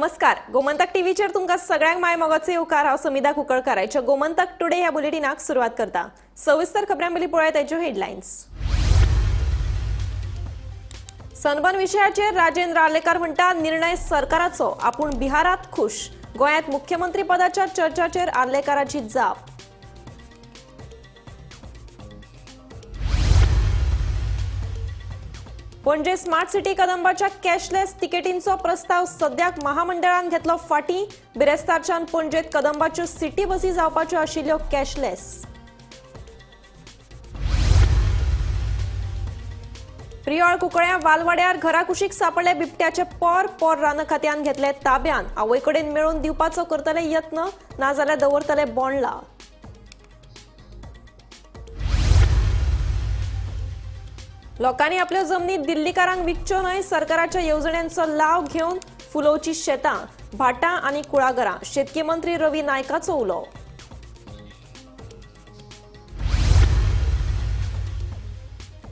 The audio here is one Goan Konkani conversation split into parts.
नमस्कार, गोमंतक टीव्हीचेर तुमकां सगळ्यांक माय मोगाचो येवकार. हांव समिधा कुंकळकार. आयच्या गोमंतक टुडे ह्या बुलेटिनाक सुरवात करता. सविस्तर खबरां पयलीं पळयात ताच्यो हेडलायन्स. सनबर्न विशयाचेर राजेंद्र आर्लेकार म्हणटा, निर्णय सरकाराचो, आपूण बिहारात खुश. गोंयांत मुख्यमंत्री पदाच्या चर्चाचेर आर्लेकाराची जाप. पणजे स्मार्ट सिटी कदंबाच्या कॅशलेस तिकेटींचो प्रस्ताव सद्याक महामंडळान घेतलो फाटीं. बिरेस्तारच्यान पणजेत कदंबाच्यो सिटी बसी जावपाच्यो आशिल्ल्यो कॅशलेस. प्रियोळ कुकळ्या वालवाड्यार घराकुशीक सापडले बिबट्याचे पोर. पोर रान खात्यान घेतले ताब्यान. आवयकडेन मेळून दिवपाचो करतले यत्न, नाजाल्यार दवरतले बोंडला. लोकांनी आपल्यो जमनी दिल्लीकारांक विकच्यो न्हय. सरकाराच्या येवजण्यांचो लाव घेवन फुलोवची शेतां, भाटां आनी कुळागरां. शेतकी मंत्री रवी नायकाचो उलो.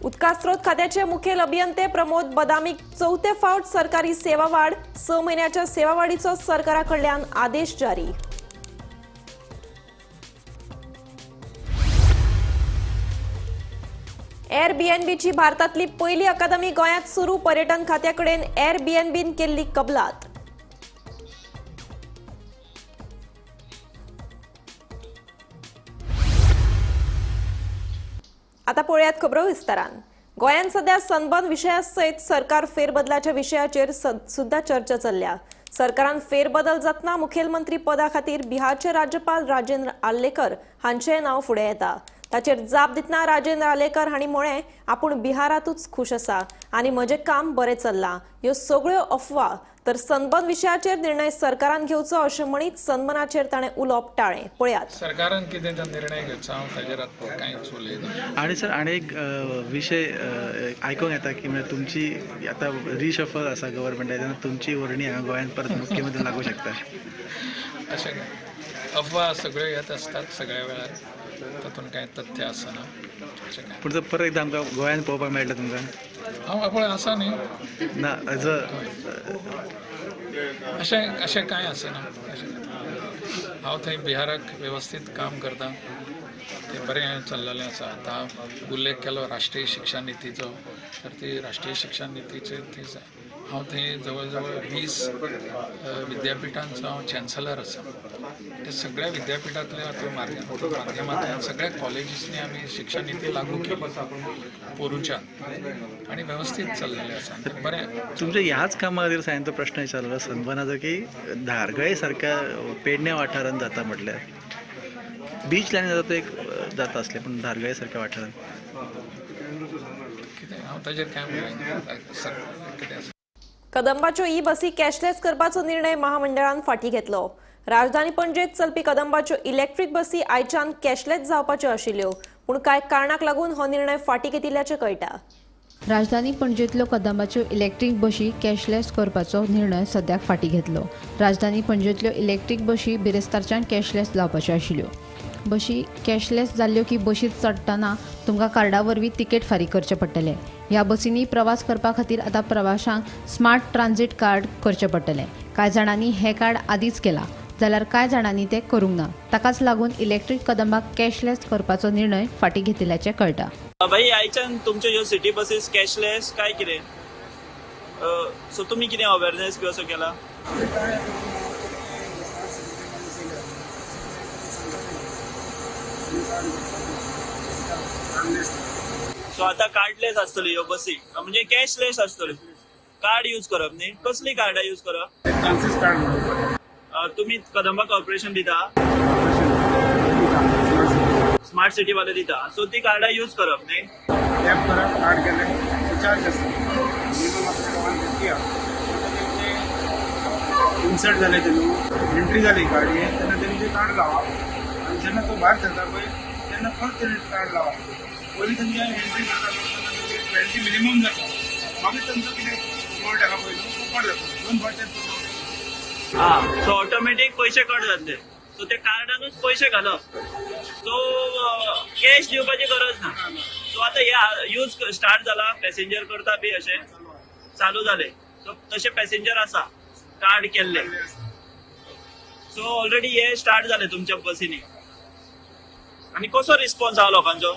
उदका स्रोत खात्याचे मुखेल अभियंते प्रमोद बदामीक चवथे फावट सरकारी सेवा वाड. 6 म्हयन्याच्या सेवा वाडीचो सरकारा कडल्यान आदेश जारी. एअरबीएनबीची भारतांतली पयली अकादमी गोंयांत सुरू. पर्यटन खात्याकडेन एअरबीएनबीन केल्ली कबलात. आता पळयात खबरो विस्तारान. गोंयांत सध्या सनबर्न विशया सयत सरकार फेरबदलाच्या विशयाचेर सुद्धा चर्चा चल्ल्या. सरकारान फेरबदल जातना मुखेलमंत्री पदा खातीर बिहारचे राज्यपाल राजेंद्र आर्लेकर हांचें नांव फुडें येता. ताचेर जाप दितना राजेंद्र आर्लेकर हांणी म्हळें, आपूण बिहारातूच खूश आसा आनी म्हजें काम बरें चल्लां. ह्यो सगळ्यो अफवा. तर सनबर्न विशयाचेर निर्णय सरकारान घेवचो अशें म्हणीत सनबर्नाचेर ताणें उलोवप टाळ्ळें. पळयात. सरकारान कितें तो निर्णय घेवचो, हांव ताजेर आतां कांयच उलयना. आणि सर, आणि एक विशय आयकूंक येता की म्हणजे तुमची आतां रिशफल आसा गव्हर्मेंटान, तेन्ना तुमची वर्णी हांगा गोंयांत परत मुख्यमंत्री लागूं शकता. अशें काय अफवा सगळ्यो येत आसतात सगळ्या वेळार, तातूंत कांय तथ्य आसना अशें काय. पूण जर परत एकदां आमकां गोंयांत पळोवपाक मेळटा तुमकां? हांव पळय आसा न्ही. ना, एज अ अशें अशें कांय आसना. अशें हांव थंय बिहाराक वेवस्थीत काम करता, तें बरें चल्लेलें आसा. आतां उल्लेख केलो राष्ट्रीय शिक्षा नितीचो, तर ती राष्ट्रीय शिक्षा नितीचेर ती हांव थंय जवळ जवळ 20 विद्यापिठांचो हांव चॅन्सलर आसा. त्या सगळ्या विद्यापिठांतल्या माध्यमांतल्यान सगळ्या कॉलेजीसनी आमी शिक्षा निती लागू केली पोरूच्यान आनी वेवस्थीत चल्लेलें आसा, बरें. तुमच्या ह्याच कामा खातीर हांवें तो प्रश्न विचारलो सनबर्नाचो की धारगळे सारक्या पेडण्या वाठारांत जाता म्हटल्यार बीच लायन जाता तो एक जाता आसलें, पूण धारगळे सारक्या वाठारांत कितें हांव ताजेर कांय उलयना, कितें आसा. कदंबाच्यो ई बसी कॅशलेस करपाचो निर्णय महामंडळान फाटीं घेतलो. राजधानी पणजेत चलपी कदंबाच्यो इलेक्ट्रीक बसी आयच्यान कॅशलेस जावपाच्यो आशिल्ल्यो, पूण कांय कारणाक लागून हो निर्णय फाटीं घेतिल्ल्याचें कळटा. राजधानी पणजेंतल्यो कदंबाच्यो इलेक्ट्रीक बशी कॅशलेस करपाचो निर्णय सद्याक फाटीं घेतलो. राजधानी पणजेंतल्यो इलेक्ट्रीक बशी बिरेस्तारच्यान कॅशलेस जावपाच्यो आशिल्ल्यो. बशी कॅशलेस जाल्ल्यो की बशींत चडटना तुमकां कार्डा वरवीं तिकेट फारीक करचें पडटलें. ह्या बसींनी प्रवास करपा खातीर आतां प्रवाशांक स्मार्ट ट्रान्झीट कार्ड करचें पडटलें. कांय जाणांनी हें कार्ड आदींच केलां, जाल्यार कांय जाणांनी तें करूंक ना. ताकाच लागून इलेक्ट्रीक कदंबाक कॅशलेस करपाचो निर्णय फाटीं घेतिल्ल्याचें कळटा. भाई, आयच्यान तुमच्यो ह्यो सिटी बसीस कॅशलेस काय कितें, सो तुमी कितें अवेरनेस बी असो केला? सो आतां कार्डलेस आसतल्यो ह्यो बसी, म्हणजे कॅशलेस आसतल्यो. कार्ड यूज करप न्ही? कसली कार्डां यूज करप? तुमी कदंबा कॉर्पोरेशन दिता, स्मार्ट सिटी वाले दिता, सो ती कार्डां यूज करप न्ही? टॅप करप, कार्ड गेलें, चार्ज आसता मिनिमम आपल्याक 150 आसा. तेंचे इन्सर्ट जालें, तेन्ना एंट्री जाली गाडयेन, तेन्ना तेंचे कार्ड लावप आनी जेन्ना तो भायर सरता पळय तेन्ना परत तेणें कार्ड लावप. पयलीं तेंच्या एंट्री करता तेन्ना 20 मिनिमम जाता, मागीर तेंचो कितें कोड आहा पळय तो कट जाता, 2 फावट. आं, सो ऑटोमॅटीक पयशे कट जातले. सो त्या कार्डानूच पयशे घालप, सो कॅश दिवपाची गरज ना. सो आतां हे यूज स्टार्ट जाला, पॅसेंजर करता बी अशें चालू जाले, सो तशे पॅसेंजर आसा. कार्ड केल्ले. सो ऑलरेडी हे स्टार्ट जाले तुमच्या बसींनी. आनी कसो रिस्पॉन्स आहा लोकांचो?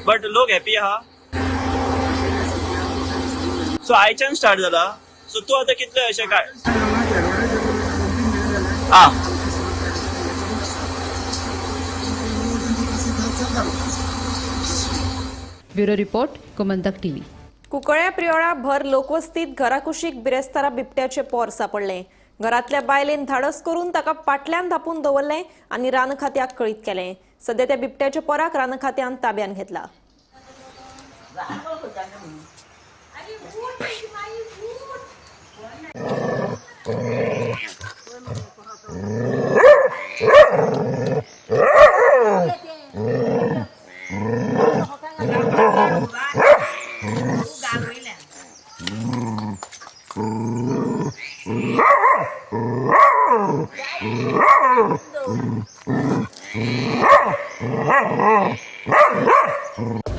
बट लोक हॅपी आहा. सो आयच्यान स्टार्ट जाला. सो तूं आतां कितले अशें काय हा? Bureau report, Gomantak TV. Cuncolim प्रियोळा भर लोकवस्तीत घराकुशीक बिरेस्तारा बिबट्याचे पोर सापडले. घरातल्या बायलेन धाडस करून ताका पाटल्यान धापून दवरलें आनी रान खात्याक कळीत केलें. सध्या त्या बिबट्याच्या पोराक रान खात्यान ताब्यान घेतला.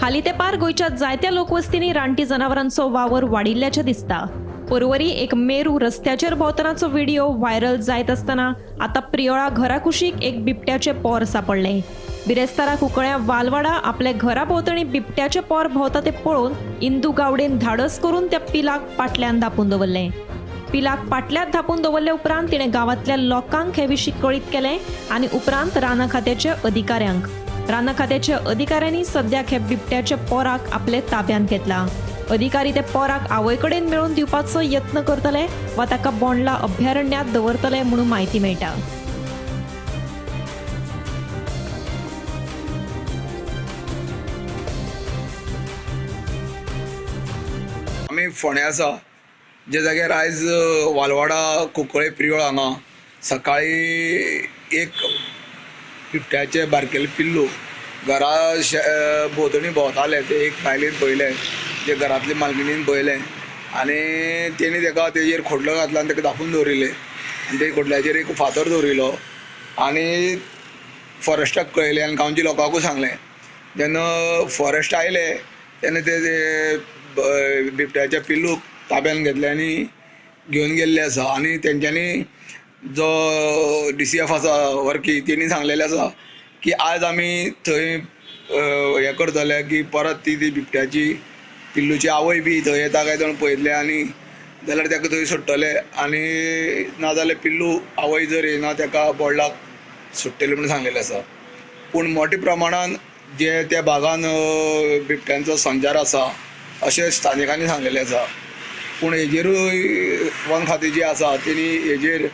हाली तेंपार गोंयच्या जायत्या लोकवस्तींनी रानटी जनावरांचो वावर वाडिल्ल्याचें दिसता. परवरी एक मेरू रस्त्याचेर भोंवतनाचो व्हिडिओ व्हायरल जायत आसतना आतां प्रियोळा घराकुशीक एक बिबट्याचें पोर सापडलें. बिरेस्तारा कुंकळ्या वालवाडा आपल्या घरा भोंवतणी बिबट्याचें पोर भोंवता तें पळोवन इंदू गावडेन धाडस करून त्या पिलाक पाटल्यान धापून दवरलें. पिलाक पाटल्यात धापून दवरले उपरांत तिणें गांवांतल्या लोकांक हे विशीं कळीत केलें आनी उपरांत रानां खात्याच्या अधिकाऱ्यांक. रानां खात्याच्या अधिकाऱ्यांनी सद्याक हे बिबट्याच्या पोराक आपले ताब्यांत घेतला. अधिकारी ते पोराक आवय कडेन मेळोवन दिवपाचो यत्न करतले वा ताका बोंडला अभयारण्यांत दवरतले म्हणून म्हायती मेळटा. आमी फोंड्या आसा, जे जाग्यार आयज वालवाडा कुंकळे प्रियोळ हांगा सकाळी एक बिबट्याचे बारकेले पिल्लू घरा भोंवतणी भोंवताले. ते एक बायलेन पळयलें, जे घरांतले मालकिणीन पळयलें आनी तेणी तेका तेजेर खोडलो घातलो आनी तेका धापून दवरिल्लें आनी ते खोडल्याचेर एक फातर दवरिलो आनी फॉरेस्टाक कळयलें आनी गांवच्या लोकांकूय सांगलें. जेन्ना फॉरेस्ट आयले तेन्ना ते बिबट्याच्या पिल्लूक ताब्यान घेतले आनी घेवन गेल्ले आसा. आनी तेंच्यांनी जो DCF आसा वर्की तेणी सांगलेलें आसा की आज आमी थंय हें करतले की परत ती ती बिबट्याची पिल्लूची आवय बी थंय येता काय जाण पळयतले आनी जाल्यार तेका थंय सोडटले आनी नाजाल्यार पिल्लू आवय जर येना तेका बोडलाक सोडटले म्हणून सांगलेलें आसा. पूण मोठ्या प्रमाणान जे त्या भागान बिबट्यांचो संचार आसा अशें स्थानिकांनी सांगलेलें आसा. पूण हेजेरूय वन खातें जें आसा तेणी हेजेर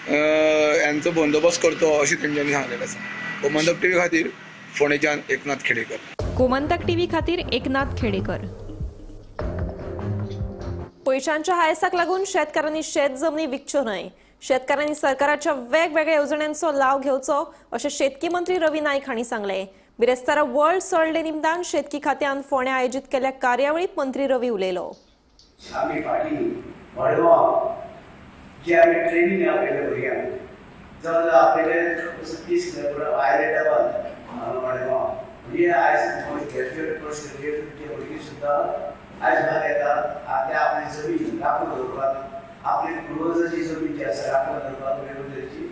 हेंचो बंदोबस्त करचो अशें तेंच्यांनी सांगलेलें आसा. गोमंतक टीव्ही खातीर फोंडेच्यान एकनाथ खेडेकर. गोमंतक टीव्ही खातीर एकनाथ खेडेकर. पयशांच्या हायसाक लागून शेतकारांनी शेत जमनी विकच्यो न्हय. शेतकारांनी सरकाराच्या वेगवेगळ्या येवजण्यांचो लाव घेवचो अशें शेतकी मंत्री रवी नायक हांणी सांगलें. बिरेस्तारा वर्ल्ड सॉयल डे निमतान शेतकी खात्यान फोंड्या आयोजीत केल्ल्या कार्यावळींत मंत्री रवी उलयलो. आमी फाटीं मडगांव जे आमी ट्रेनींग आपयले भुरग्यांक जवळ आपयले 30 किलोमिटर आयले डबल मडगांव. म्हणजे आयज ग्रॅज्युएट पोस्ट ग्रॅज्युएट जे भुरगीं सुद्दां आयज भायर येता आपल्या आपली जमीन राखून दवरपाक, आपली पुर्वजाची जमीन जी आसा राखून दवरपाक वेगवेगळी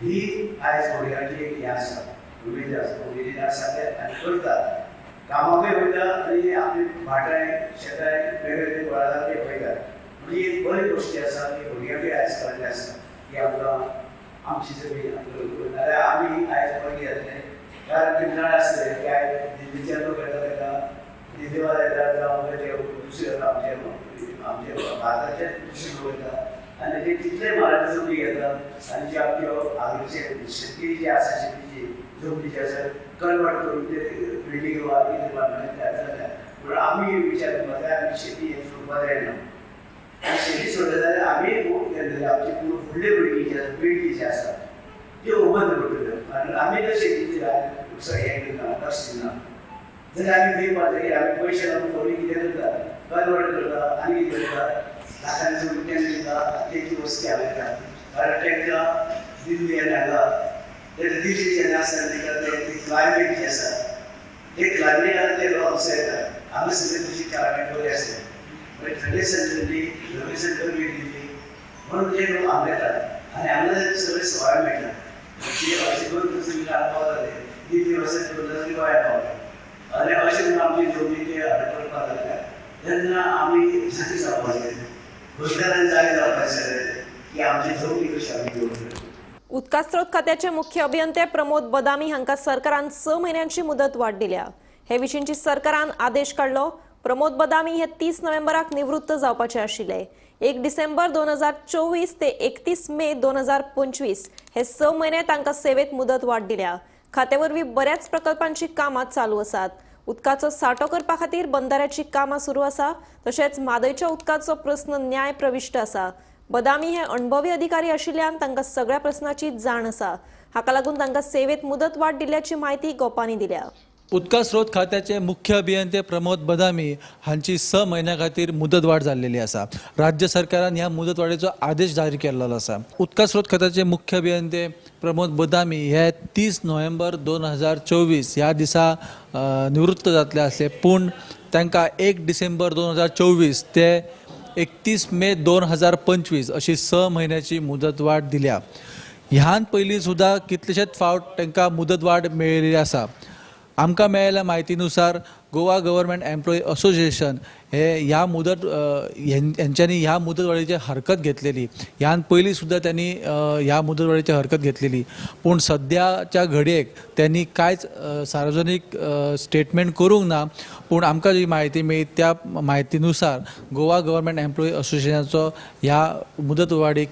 ही आयज भुरग्यांची एक हें आसा, उमेद आसा, उमेदीन आसा ते आनी करतात कामाकूय वयता आनी आपली भाटां शेतां वेगवेगळे बळासारके वयतात. म्हणजे एक बरी गोश्टी आसा की भुरग्यांकूय आयज कळ्ळें आसा की आमकां आमची जमीन आमकां, नाल्यार आमी आयज बरी जातले. कारण पिंजराळ आसले की आयज दिल्लीचे लोक येता ताका दिल्लीवाले येतात जावं ते दुसरे येता आमचे आमचे भारताचे दुसरे लोक येतात आनी ते तितले म्हारग जमनी घेतात आनी जे आमच्यो हांगाचे शेतकी जी आसा शेतीची जमनी जी आसा कन्वर्ट करून ते बिल्डींग वा कितें बांदपाचें तयार जाल्या. म्हणून आमी विचार करपाक जाय आमी शेती हें सोडपाक जायना. आनी शेती सोडले जाल्यार आमी आमची फुडले भुरगीं जी आसा पिळगी जी आसा त्यो बंद पडटल्यो. कारण आमी जर शेतीचेर हें करना लक्ष दिना जाल्यार आमी खंय पावतले? आमी पयशे लावन कोणी कितें करता, कन्वर्ट करता आनी कितें करता, लाखांनी रुपया दिता तेची वस्ती हाडटा. कारण तांकां दिल्ली आनी हांगा दिल्ली जेन्ना आसता तांकां ते क्लायमेट जी आसा एक लागली ते लोक आमचो येता हांगा सगळी तशी क्लायमेट बरी आसता मागीर थंडी आसली गरमी गरमी दिली म्हणून ते लोक हांगा येतात आनी हांगा सगळे सवाय मेळटा. अशें करून तसली अणभव जाले 3 वर्सां 2 वर्सां गोंया पावले आनी अशें करून आमची जमनी ती करपाक लागल्या तेन्ना आमी जागे जावपाक जाय, गोंयकारांनी जागे जावपाक जाय की आमची जमनी कशी आमी दवरली. उदका स्रोत खात्याचे मुख्य अभियंते प्रमोद बदामी हांकां सरकारान 6 म्हयन्यांची मुदत वाड दिल्या. हे विशींची सरकारान आदेश काडलो. प्रमोद बदामी हे 30 नोव्हेंबराक निवृत्त जावपाचे आशिल्ले. 1 डिसेंबर 2024 ते 31 मे 2025 हे 6 म्हयने तांकां सेवेत मुदत वाड दिल्या. खात्या वरवीं बऱ्याच प्रकल्पांची कामां चालू आसात. उदकाचो सांठो करपा खातीर बंदाऱ्याची कामां सुरू आसा. तशेंच म्हादयच्या उदकाचो प्रस्न न्याय प्रविश्ट आसा. बदामी हे अणभवी अधिकारी आशिल्ल्यान तांकां सगळ्या प्रस्नाची जाण आसा. हाका लागून तांकां सेवेत मुदत वाड दिल्ल्याची म्हायती गोपांनी दिल्या. उदका स्रोत खात्याचे मुख्य अभियंते प्रमोद बदामी हांची 6 म्हयन्या खातीर मुदतवाड जाल्लेली आसा. राज्य सरकारान ह्या मुदतवाडीचो आदेश जारी केल्लो आसा. उदका स्रोत खात्याचे मुख्य अभियंते प्रमोद बदामी हे 30 नोव्हेंबर 2024 ह्या दिसा निवृत्त जातले आसले, पूण तांकां 1 डिसेंबर 2024 ते 31 मे 2025 अशी 6 म्हयन्याची मुदतवाड दिल्या. ह्यान पयलीं सुद्दां कितलेशेच फावट तांकां मुदतवाड मेळिल्ली आसा. आमकां मेळिल्ल्या म्हायतीनुसार गोवा गव्हर्मेंट एम्प्लॉई असोसिएशन हे ह्या मुदत हेंच्यांनी ह्या मुदतवाडीची हरकत घेतलेली. ह्यान पयलीं सुद्दां त्यांनी ह्या मुदतवाडीची हरकत घेतलेली, पूण सद्याच्या घडयेक त्यांनी कांयच सार्वजनीक स्टेटमेंट करूंक ना. पूण आमकां जी म्हायती मेळ्ळी त्या म्हायतीनुसार गोवा गव्हर्मेंट एम्प्लॉई असोसिएशनाचो ह्या मुदतवाडीक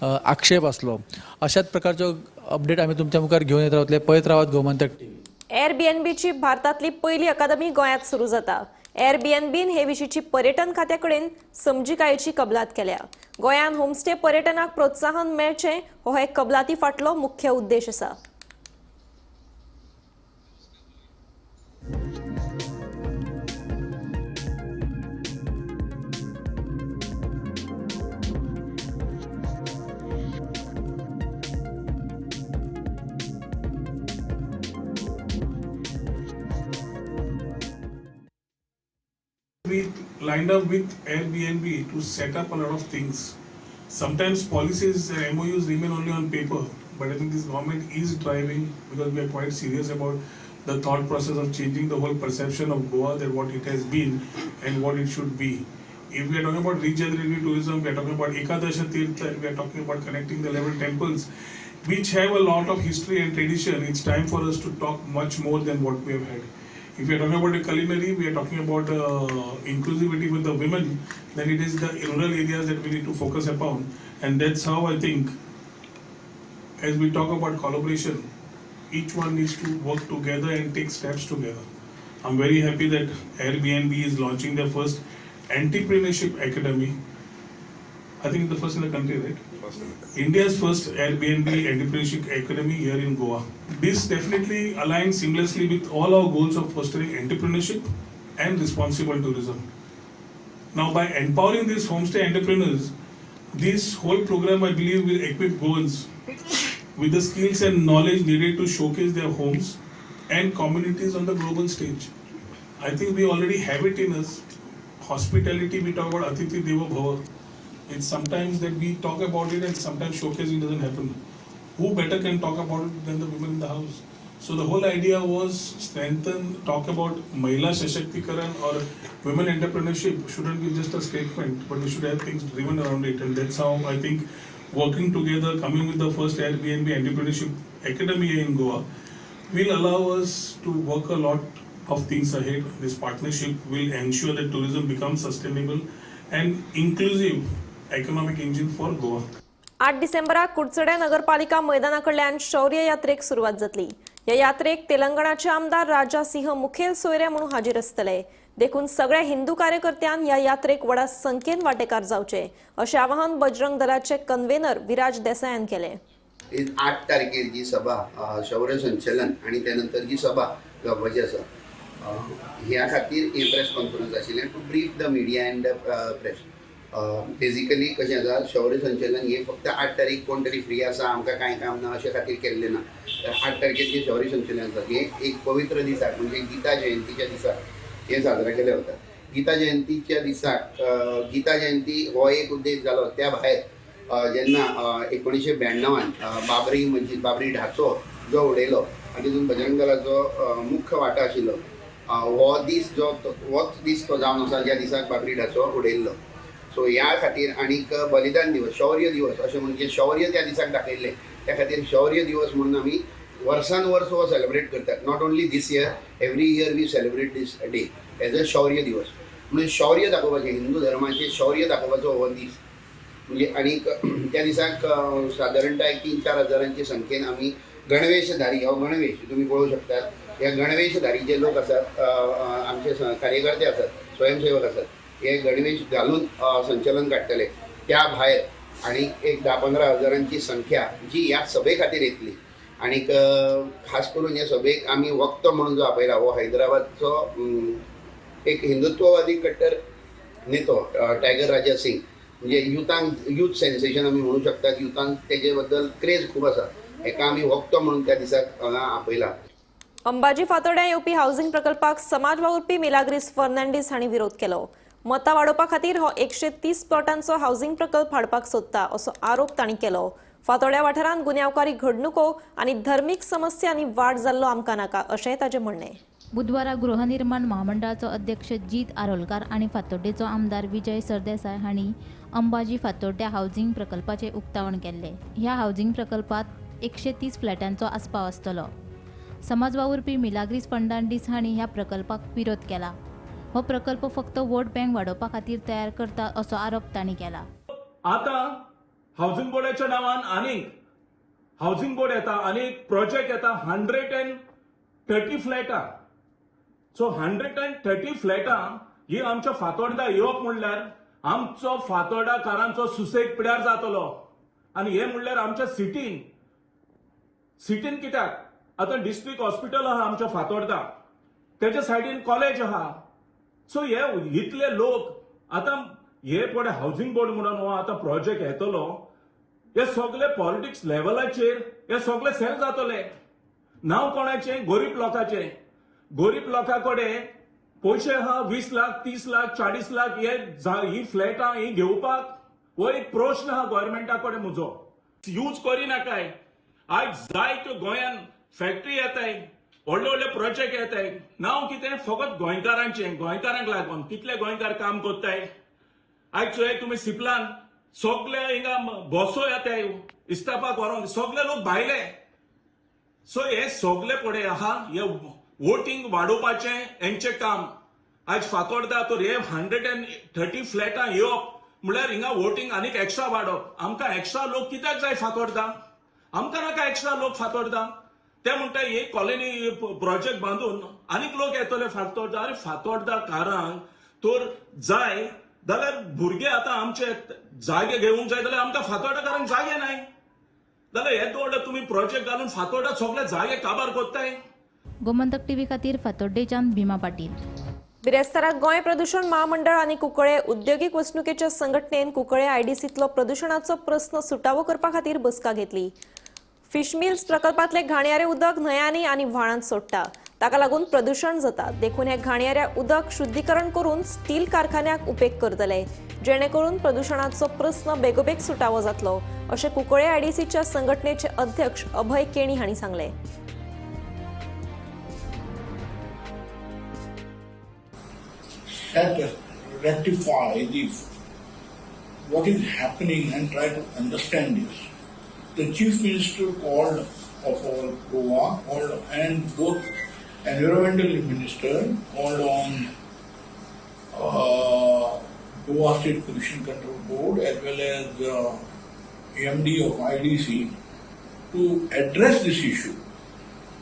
आक्षेप आसलो. अशाच प्रकारच्यो अपडेट आमी तुमच्या मुखार घेवन येत रावतले. पळयत रावात गोमंतक टीव्ही. एअरबीएनबीची भारतांतली पयली अकादमी गोंयांत सुरू जाता. एअरबीएनबीन हे विशींची पर्यटन खात्या कडेन समजिकायेची कबलात केल्या. गोंयांत होमस्टे पर्यटनाक प्रोत्साहन मेळचें हो हे कबलाती फाटलो मुख्य उद्देश आसा. We lined up with Airbnb to set up a lot of things. Sometimes policies and MOUs remain only on paper, but I think this government is driving because we are quite serious about the thought process of changing the whole perception of Goa, that what it has been and what it should be. If we are talking about regenerative tourism, we are talking about Ekadasha Tirtha, we are talking about connecting the 11 temples, which have a lot of history and tradition. It's time for us to talk much more than what we have had. If we are talking about the culinary, we are talking about inclusivity with the women, then it is the rural areas that we need to focus upon. And that's how I think, as we talk about collaboration, each one needs to work together and take steps together. I'm very happy that Airbnb is launching their first entrepreneurship academy. I think the first in the country, right? First in the country. India's first Airbnb entrepreneurship academy here in Goa. This definitely aligns seamlessly with all our goals of fostering entrepreneurship and responsible tourism. Now, by empowering these homestay entrepreneurs, this whole program, I believe, will equip Goans with the skills and knowledge needed to showcase their homes and communities on the global stage. I think we already have it in us. Hospitality, we talk about Atithi Devo Bhava. It's sometimes that we talk about it and sometimes showcasing doesn't happen. Who better can talk about it than the women in the house? So the whole idea was strengthen, talk about Mahila Shashaktikaran or women entrepreneurship shouldn't be just a statement, but we should have things driven around it. And that's how I think working together, coming with the first Airbnb Entrepreneurship Academy in Goa will allow us to work a lot of things ahead. This partnership will ensure that tourism becomes sustainable and inclusive economic engine for Goa. 8 डिसेंबराक कुडचड्या नगरपालिका मैदाना कडल्यान शौर्य यात्रेक सुरवात जातली. ह्या यात्रेक तेलंगणाचे आमदार राजा सिंह मुखेल सोयरे म्हणून हाजीर आसतले. देखून सगळ्या हिंदू कार्यकर्त्यां ह्या यात्रेक व्हडा संख्येन वांटेकार जावचे अशें आवाहन बजरंग दलाचे कन्व्हेनर विराज देसायान केलें. 8 तारखेर जी सभा शौर्य संचलन आनी त्यानंतर जी सभा जावपाची आसा ह्या खातीर हे प्रेस कॉन्फरन्स आशिल्लें to brief the media and the press. Basically कशें आसा, शौर्य संचलन हे फक्त 8 तारीख कोण तरी फ्री आसा आमकां कांय काम ना अशें खातीर केल्लें ना. तर 8 तारखेर जें शौर्य संचलन आसा हें एक पवित्र दिसाक म्हणजे गीता जयंतीच्या दिसाक हें साजरा केलें वता. गीता जयंतीच्या दिसाक गीता जयंती हो एक उद्देश जालो. त्या भायर जेन्ना 1992 बाबरी मस्जिद बाबरी ढाचो जो उडयलो आनी तितून बजरंग दलाचो मुख्य वांटो आशिल्लो, हो दीस जो होच दीस तो जावन आसा ज्या दिसाक बाबरी ढाचो उडयल्लो. सो ह्या खातीर आनीक बलिदान दिवस शौर्य दिवस अशें म्हणजे शौर्य त्या दिसाक दाखयल्लें त्या खातीर शौर्य दिवस म्हणून आमी वर्सान वर्स हो सेलिब्रेट करतात. Not only this year, every year we celebrate this day as a Shaurya Diwas. म्हणून शौर्य दाखोवपाचें, हिंदू धर्माचें शौर्य दाखोवपाचो हो दीस म्हणजे. आनीक त्या दिसाक सादारणतः 3-4 हजारांचे संख्येन आमी गणवेशधारी, हो गणवेश तुमी पळोवंक शकतात, ह्या गणवेशधारी जे लोक आसात आमचे कार्यकर्ते आसात, स्वयंसेवक आसात, हे गणवेश घालून संचलन काडटले. त्या भायर आनी एक 10-15 हजारांची संख्या जी ह्या सभे खातीर येतली. आनीक खास करून ह्या सभेक आमी वक्तो म्हणून जो आपयला हो हैदराबादचो एक हिंदुत्ववादी कट्टर नेतो टायगर राजा सिंग, म्हणजे युथांक यूथ सेन्सेशन आमी म्हणू शकतात, युथांक तेजे बद्दल क्रेज खूब आसा, हेका आमी वक्तो म्हणून त्या दिसाक हांगा आपयला. अंबाजी फातोड्यां येवपी हावसिंग प्रकल्पाक समाज वावुरपी मिलाग्रीस फर्नांडीस हांणी विरोध केलो. मतां वाडोवपा खातीर हो 130 प्लॉटांचो हावसिंग प्रकल्प हाडपाक सोदता असो आरोप तांणी केलो. फातोड्या वाठारांत गुन्यांवकारी घडणुको आनी धर्मीक समस्यांनी वाड जाल्लो आमकां नाका अशेंय ताचें म्हणणें. बुधवारा गृहनिर्माण महामंडळाचो अध्यक्ष जीत आरोलकार आनी फातोड्डेचो आमदार विजय सरदेसाय हांणी अंबाजी फातोड्ड्या हावसिंग प्रकल्पाचें उक्तावण केल्लें. ह्या हावसिंग प्रकल्पांत 130 फ्लॅटांचो आस्पाव आसतलो. समाज वावुरपी मिलाग्रीस फर्नांडीस हांणी ह्या प्रकल्पाक विरोध केला. हो प्रकल्प फक्त वोट बँक वाडोवपा खातीर तयार करता असो आरोप तांणी केला. आतां हावसिंग बोर्डाच्या नांवान आनीक हावसिंग बोर्ड येता, आनीक प्रोजेक्ट येता 130 फ्लॅटां. सो 130 फ्लॅटां ही आमच्या फातोड्डा येवप म्हणल्यार आमचो फातोर्डाकारांचो सुसेग पिड्यार जातलो. आनी हे म्हणल्यार आमच्या सिटीन सिटीन कित्याक आतां डिस्ट्रिक्ट हॉस्पिटल आहा आमच्या फातोर्डा, तेच्या सायडीन कॉलेज आहा. सो हे इतले लोक आतां हे पळय हावसिंग बोर्ड म्हणून हो आतां प्रोजेक्ट येतलो, हे सगळे पॉलिटिक्स लेवलाचेर हे सगळे सेल जातले. नांव कोणाचें? गरीब लोकांचें. गरीब लोकां कडेन पयशे आहा 20 लाख 30 लाख 40 लाख हे ही फ्लॅटां ही घेवपाक हो एक प्रश्न आहा गव्हर्मेंटा कडेन म्हजो. यूज करिनाकाय. आयज जायत्यो गोंयान फॅक्टरी येताय, व्हडले व्हडले प्रोजेक्ट येताय, नांव कितें फकत गोंयकारांचें, गोंयकारांक लागून कितले गोंयकार काम करताय. आयज चोय तुमी सिपलान सगळे हिंगा बसो येताय इस्तापाक व्हरोन, सगळे लोक भायले. सो हे सगळे पळय आहा हे वोटींग वाडोवपाचें हेंचें काम. आयज फातोर्डा तर हे 130 फ्लॅटां येवप म्हणल्यार हिंगा वोटींग आनीक एक्स्ट्रा वाडोवप. आमकां एक्स्ट्रा लोक कित्याक जाय फातोर्डा? आमकां नाका एक्स्ट्रा लोक फातोर्डा. ते म्हणटा हे कॉलनी प्रोजेक्ट बांदून आनीक लोक येतले फातोर्डा. अरे फातोर्डाकारांक तर जाय जाल्यार भुरगे आतां आमचे जागे घेवंक जाय जाल्यार आमकां फातोर्डाकारांक जागे नाय. जाल्यार हे दवरले तुमी प्रोजेक्ट घालून फातोर्डा सगळे जागे काबार कोत्ताय. गोमंतक टीव्ही खातीर फातोड्डेच्यान भीमा पाटील. बिरेस्ताराक गोंय प्रदूषण महामंडळ आनी कुंकळे उद्योगीक वसणुकेच्या संघटनेन कुंकळे आयडीसींतलो प्रदूषणाचो प्रस्न सुटावो करपा खातीर बसका घेतली. फिश मिल्स प्रकल्पांतले घाणयारे उदक न्हंयांनी आनी व्हाळांत सोडटा, ताका लागून प्रदूषण जाता. देखून हे घाणयाऱ्या उदक शुद्धीकरण करून स्टील कारखान्याक उपेग करतले, जेणे करून प्रदूषणाचो प्रस्न बेगोबेग सुटावो जातलो अशें कुंकळे आयडीसीच्या संघटनेचे अध्यक्ष अभय केणी हांणी सांगलें. Rectify what is happening and try to understand this. The Chief Minister called of our Goa called, and both Environmental Minister called on Goa State Pollution Control Board as well as MD of IDC to address this issue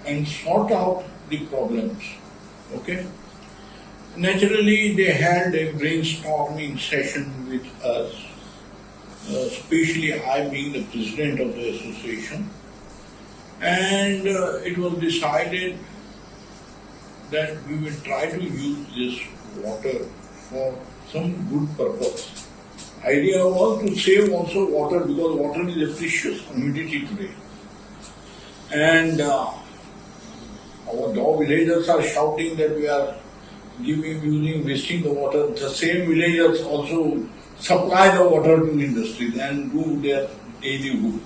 and sort out the problems. Okay. Naturally, they had a brainstorming session with us, especially I being the president of the association, and it was decided that we will try to use this water for some good purpose. Idea was to save also water, because water is a precious commodity today. And our villagers are shouting that we are giving, using, wasting the water. The same villagers also supply the water to industries and do their daily good.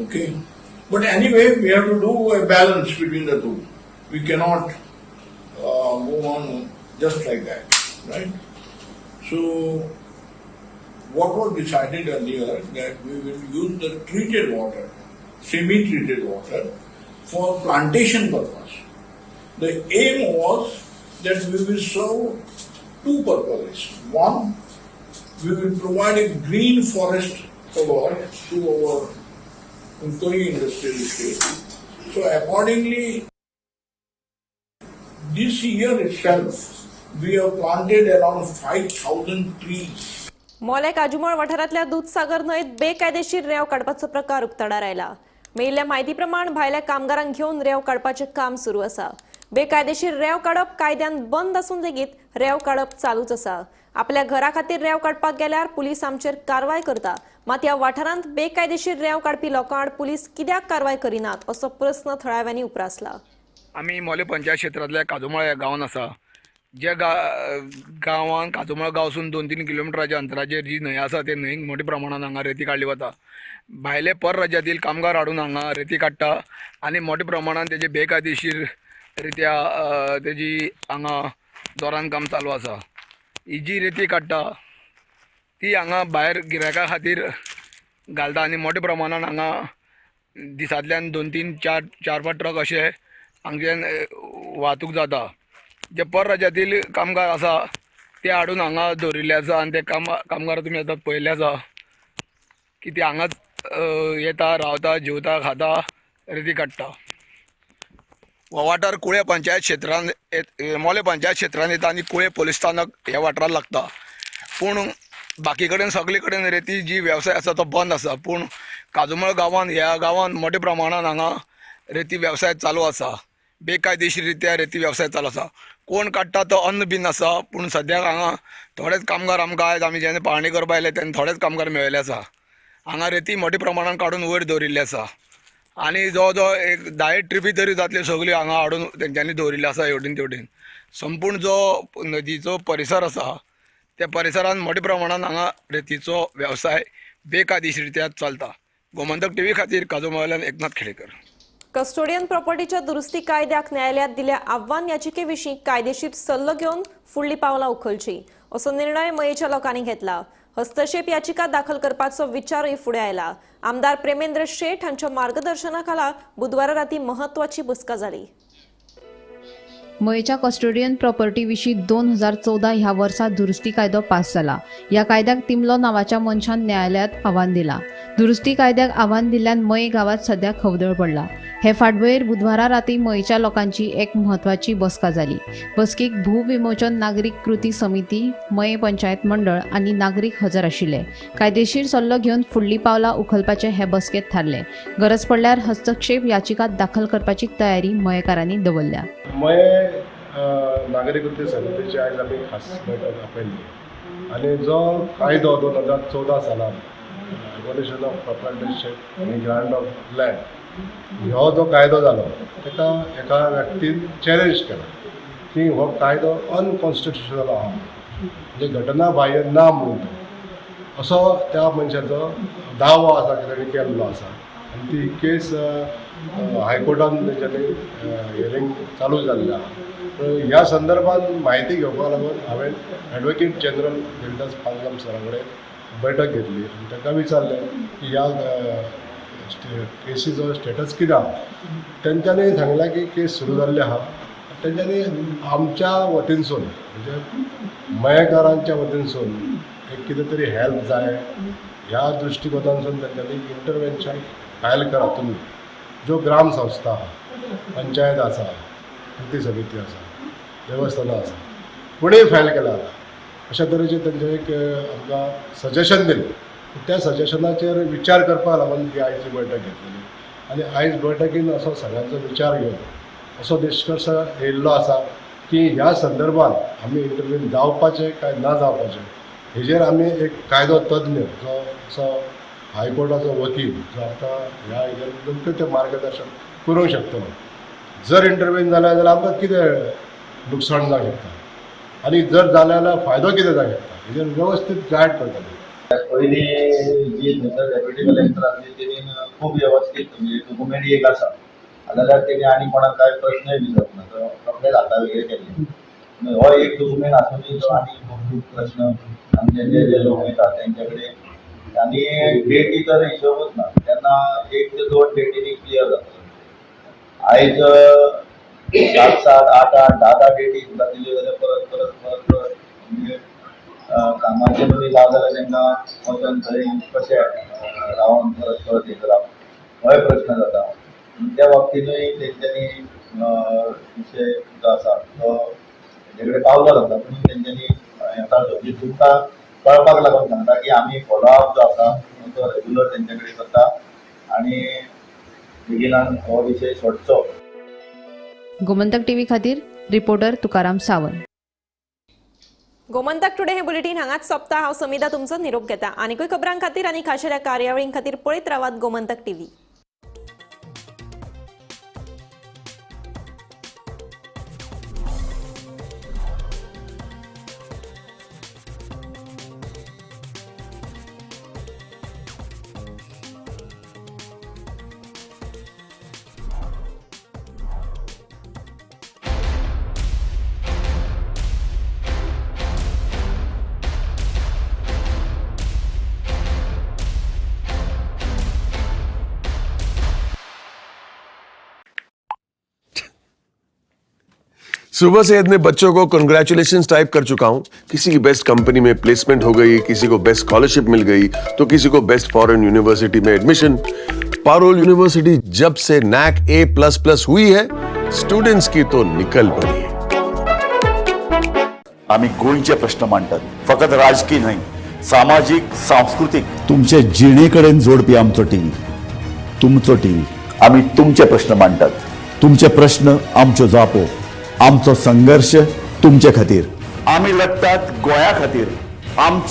Okay? But anyway, we have to do a balance between the two. We cannot go on just like that, right? So, what was decided earlier that we will use the treated water, semi-treated water, for plantation purpose. The aim was that we will serve two purposes. One, we will provide a green forest cover to our Cuncolim industrial estate. So accordingly, this year itself, we have planted around 5,000 trees. मोलें काजूमळ वाठारांतल्या दुदसागर न्हंयेत बेकायदेशीर रेंव काडपाचो प्रकार उक्ताडार आयला. मेळिल्ल्या म्हायती प्रमाण भायल्या कामगारांक घेवन रेंव काडपाचें काम सुरू आसा. बेकायदेशीर रेंव काडप कायद्यान बंद आसून लेगीत रेंव काडप चालूच आसा. आपल्या घरा खातीर रेंव काडपाक गेल्यार पुलीस आमचेर कारवाय करता, मात ह्या वाठारांत बेकायदेशीर रेंव काडपी लोकां आड पुलीस कित्याक कारवाय करिनात असो प्रस्न थळाव्यांनी उप्रासला. आमी मोलें पंचायत क्षेत्रांतल्या काजूमळ ह्या गांवांत आसा. ज्या गांवान काजूमळ गांवसून 2-3 किलोमिटराच्या अंतराचेर जी न्हंय आसा ते न्हंयेक मोठ्या प्रमाणान हांगा रेती काडली वता. भायले परराज्यातील कामगार हाडून हांगा रेती काडटा आनी मोठ्या प्रमाणान तेजे बेकायदेशीर रित्या तेजी हांगा जोरान काम चालू आसा. ही जी रेती काडटा ती हांगा भायर गिरायका खातीर घालता आनी मोठ्या प्रमाणान हांगा दिसांतल्यान 2-3 4-5 ट्रक अशे हांगच्यान वाहतूक जाता. जे परराज्यातील कामगार आसा ते हाडून हांगा दवरिल्ले आसा आनी ते कामगार तुमी आतां पळयल्ले आसा की ते हांगाच येता, रावता, जेवता, खाता, रेती काडटा. हो वाठार कुळे पंचायत क्षेत्रान, मोलें पंचायत क्षेत्रान येता आनी कुळे पोलीस स्थानक ह्या वाठाराक लागता. पूण बाकी कडेन सगळे कडेन रेती जी वेवसाय आसा तो बंद आसा, पूण काजूमळ गांवान ह्या गांवान मोठ्या प्रमाणान हांगा रेती वेवसाय चालू आसा. बेकायदेशीर रित्या रेती वेवसाय चालू आसा. कोण काडटा तो अन्न बीन आसा, पूण सद्याक हांगा थोडेच कामगार आमकां आयज आमी जेन्ना पाळणी करपा आयले तेन्ना थोडेच कामगार मेळिल्ले आसा. हांगा रेती मोठ्या प्रमाणान काडून वयर दवरिल्ली आसा आनी जवळ जवळ एक 10 ट्रिपी तरी जातल्यो सगल्यो हांगा हाडून तेंच्यांनी दवरिल्ल्यो आसा हेवटेन तेवटेन. संपूर्ण जो नदीचो परिसर आसा त्या परिसरान मोठ्या प्रमाणान हांगा रेतीचो वेवसाय बेकायदेशीर रित्या चलता. गोमंतक टीव्ही खातीर काजूमळ्यान एकनाथ खेडेकर. कस्टोडियन प्रॉपर्टीच्या दुरुस्ती कायद्याक न्यायालयात दिल्या आव्हान याचिकेविशीं कायदेशीर सल्लो घेवन फुडली पावलां उखलची असो निर्णय मयेच्या लोकांनी घेतला. हस्तक्षेप याचिका दाखल करपाचो विचारूय फुडें आयला. आमदार प्रेमेंद्र शेट हांच्या मार्गदर्शनाखाला बुधवारा राती महत्वाची बसका जाली. मयेच्या कस्टोडियन प्रॉपर्टी विशीं 2014 ह्या वर्सा दुरुस्ती कायदो पास जाला. ह्या कायद्याक तिमलो नांवाच्या मनशान न्यायालयात आव्हान दिला. दुरुस्ती कायद्याक आव्हान दिल्ल्यान मये गांवांत सद्या खवदळ पडला. हे फाटभुंयेर बुधवारा राती मयेच्या लोकांची एक म्हत्वाची बसका जाली. बसकेक भूविमोचन नागरीक कृती समिती, मये पंचायत मंडळ आनी नागरीक हजर आशिल्ले. कायदेशीर सल्लो घेवन फुडली पावलां उखलपाचें हे बसकेंत थारलें. गरज पडल्यार हस्तक्षेप याचिका दाखल करपाची तयारी मयेकारांनी दवरल्या. मये नागरीक कृती समितीची आयज आमी खास बैठक आपयल्ली आनी जो कायदो 2014 सालान एबॉलिशन ऑफ प्रोप्रायटरशीप आनी ग्रांट ऑफ लँड हो जो कायदो जालो ताका एका व्यक्तीन चॅलेंज केला की हो कायदो अनकॉन्स्टिट्युशनल आहा, म्हणजे घटना बाह्य ना म्हणून तो असो त्या मनशाचो दावो आसा की ताणें केल्लो आसा आनी ती केस हायकोर्टान तेंच्यांनी हियरींग चालू जाल्लें आहा. ह्या संदर्भात म्हायती घेवपाक लागून हांवें एडवोकेट जनरल देविदास पांगम सरा कडेन बैठक घेतली आनी ताका विचारलें की ह्या केसीचो स्टेटस कितें आहा. तेंच्यांनी सांगलें की केस सुरू जाल्ली आहा. तेंच्यांनी आमच्या वतीनसून म्हणजे मयेकारांच्या वतीनसून एक कितें तरी हेल्प जाय ह्या दृश्टिकोनांतसून तेंच्यांनी इंटरवेन्शन फायल करा तुमी, ज्यो ग्राम संस्था आहा, पंचायत आसा, कृती समिती आसा, देवस्थानां आसा, कोणीय फायल केला जाता अशा तरेचें तेंचें एक आमकां सजेशन दिलें. त्या सजेशनाचेर विचार करपाक लागून ही आयची बैठक घेतलेली आनी आयज बैठकीन असो सगळ्यांचो विचार घेवन असो निश्कर्श येयल्लो आसा की ह्या संदर्भात आमी इंटरव्हीन जावपाचें काय ना जावपाचें हेजेर आमी एक कायदो तज्ञ जो असो हायकोर्टाचो वकील जो आमकां ह्या हेजेर योग्य तें मार्गदर्शन करूंक शकतलो. जर इंटरवेन जालें जाल्यार आमकां कितें लुकसाण जावंक शकता आनी जर जालें जाल्यार फायदो कितें जावंक शकता हेजेर वेवस्थीत गायड करतले. पयलीं जी थंयसर डेप्युटी कलेक्टर आसली तेणी खूब वेवस्थीत म्हणजे डॉक्युमेंट एक आसा जाल्यार तेणी आनी कोणाक कांय प्रश्नय विचारना, तो रोखडेच हाता वेगळे केल्ले. हो एक डॉक्युमेंट आसुनूय तो आनी खूब खूब प्रश्न आमचे जे जे लोक वयतात तेंच्या कडेन आनी डेटी तर हिशोबूच ना, तेन्ना 1 ते 2 डेटीनी क्लियर जाता. आयज 7 7 8 8 10 10 डेटी सुद्दां दिल्यो जाल्यार परत परत परत परत म्हणजे कामाचे मदीं जावं जाल्यार तांकां वचोन थंय कशें रावन परत परत हें करप होय प्रश्न जाता. त्या बाबतींतूय तेंच्यांनी विशय जो आसा तो तेंचे कडेन पावलो जाता, पूण तेंच्यांनी हें काडलो की तुमकां कळपाक लागून सांगता की आमी फॉलोअप जो आसा तो रेगुलर तेंचे कडेन करता आनी बेगिनान हो विशय सोडचो. गोमंतक टीव्ही खातीर रिपोर्टर तुकाराम सावंत. गोमंतक टुडे हे बुलेटीन हांगाच सोंपता. हांव समिधा तुमचो निरोप घेता. आनीकूय खबरां खातीर आनी खाशेल्या कार्यावळीं खातीर पळयत रावात गोमंतक टीव्ही. सुबह से इतने बच्चों को कंग्रेचुलेशंस टाइप कर चुका हूं. किसी की बेस्ट कंपनी में प्लेसमेंट हो गई, किसी को बेस्ट स्कॉलरशिप मिल गई, तो किसी को बेस्ट फॉरेन यूनिवर्सिटी में एडमिशन. पारोल यूनिवर्सिटी जब से नैक A++ हुई है, स्टूडेंट्स की तो निकल पड़ी है. आम्ही गोंयचे प्रश्न मांडटात, फकत राजकीय न्हय, सामाजीक, सांस्कृतीक, तुमचे जिणेकडेन जोडपी आमचो टीव्ही, तुमचो टीव्ही. आम्ही तुमचे प्रश्न मांडटात, तुमचे प्रश्न आमच्यो जापो, आमचो संघर्ष तुमचे खातीर. आमी लढतात गोंया खातीर, आमचे